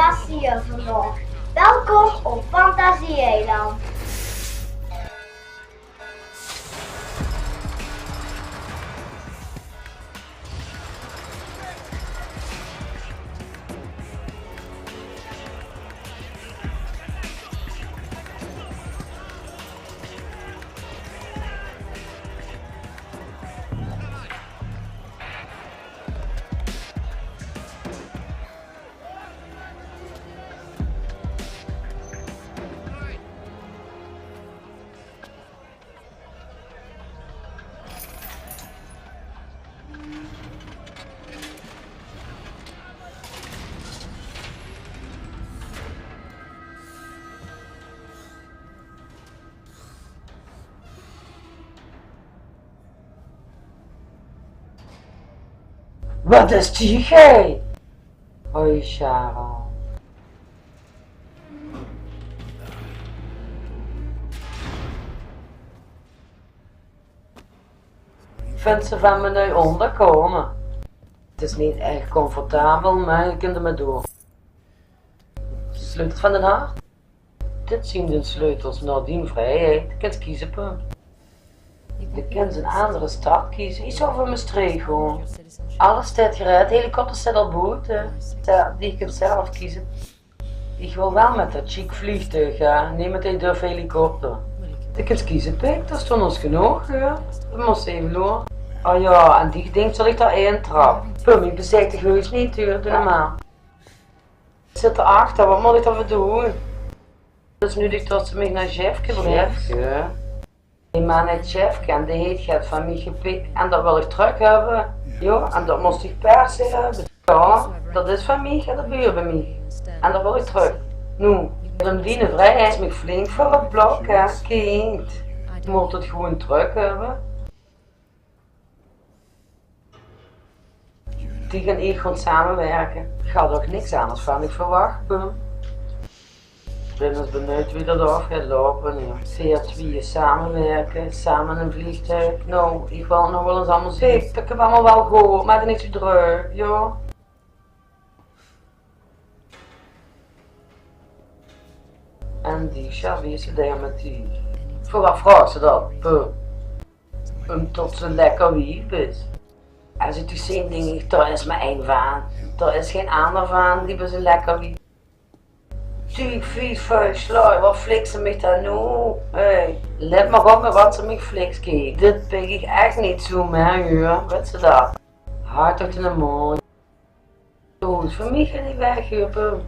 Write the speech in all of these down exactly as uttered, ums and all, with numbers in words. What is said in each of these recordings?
Azië vanoch. Welkom op Fantasie-eiland. Wat is die gek? Hoi, Sharon. Vinds se van mien nui óngerkómme? 't Is neet ech comfortabel, mer ich kin d'r mit door. Sleutel van dien hart? Dit zien de sleutels nao dien vrijheid. De kins keze, Pum. De kins ein anger stad keze. Ich zou veur Mestreech gaon. Alles steit gereid. De helikopter steit al boete. Ja, die kins zelf keze. Ich wil waal mit dat sjiek vleegtuig, hè. Neet mit dee duf helikopter. De kins keze, Pik. Dao staon ós genóg, hè. Veer mótte effe loere. Oh ja, en die dink dat ich dao intrap. Pum, ich bezèk dich heus neet, huur. Doe normaal. Zit d'r achter, wat mót ich dao veur doon? Dus noe dink ich dat ze mich nao Jeffke bringk. Jeffke? Die man heet Jeffke en die heet get van mich gepik en dat wil ich trök höbbe. Ja, en dat mós ich per se höbbe. Ja, dat is van mich en dat behuurt bie mich. En dat wil ich trök. Noe, de wiene vrijheid is mich flink veur 't blok, hè, kind. Ich mót 't gewoon trök höbbe. Die gaon ech good samewirke. Ich had ouch niks anders van dich verwach, Pum. Ich bin ins benuujd wie dat aaf geit loupe, hè. Veer twieë samewirke, same in ein vleegtuig. Noe, ich wil 't nog waal ins allemaol zeen. Dat kump allemaol waal good, maak dich neet zoe drök, ja. En die Sjavier, ze deit mit die. Veur waat vraogs se dat? Puh. Umtot ze lekker wief is. Es ich die zeen, dink ich, dao is mer ein vaan. Dao is gein anger vaan die bie zoe lekker wief. Tuug, vies, vuil, slaoi, wat fliks se mich dao noe? Hey, let mer op mit wat se mich fliks, kiek. Dit pik ich ech neet zoe mie, huur. Wèts se dat? Haaj toch de moel. Good, veur mich geit die weg, huur, Pum.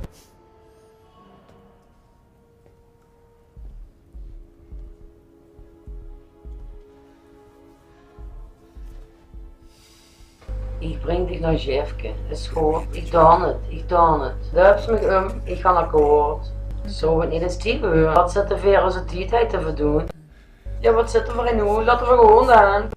Ich bring dich nao Jeffke. Is good. Ich doon 't. Ich doon 't. Dörp mich um. Ich gaon akkoord. Zouw 't neet ins tied weure? Wat zitte veer ózze tied hie te verdoon? Ja, wat zitte veer hie noe? Laote veer gewoon gaon.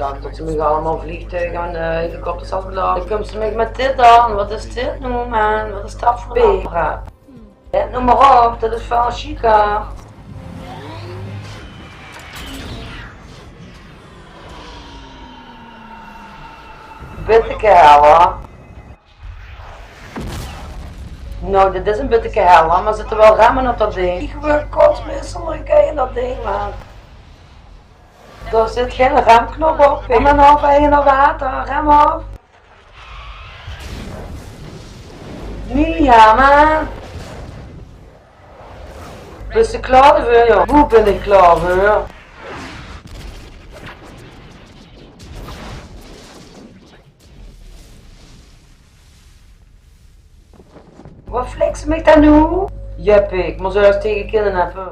Dach tot ze mich allemaol vleegtuige en, eh, helikopters had gelaote. Dan kump ze mich mit dit aan. Wat is dit noe, man? Wat is dat veur ein apparaat? Let noe mer op, dat is väöl sjiker. Bitteke hel, hè. Noe, dit is ein bitteke hel, hè, mer zitte waal remme op dat ding? Ich weur kotsmisselik in dat ding, man. Dao zit gein remknop op. Rem dan op, hè, nao water. Rem op. Noe ja, man. Bis se klaor deveur, jóng? Boe bin ich klaor veur? Wat fliks se mich dao noe? Jeppe, ich mós ins tege kinne höbbe.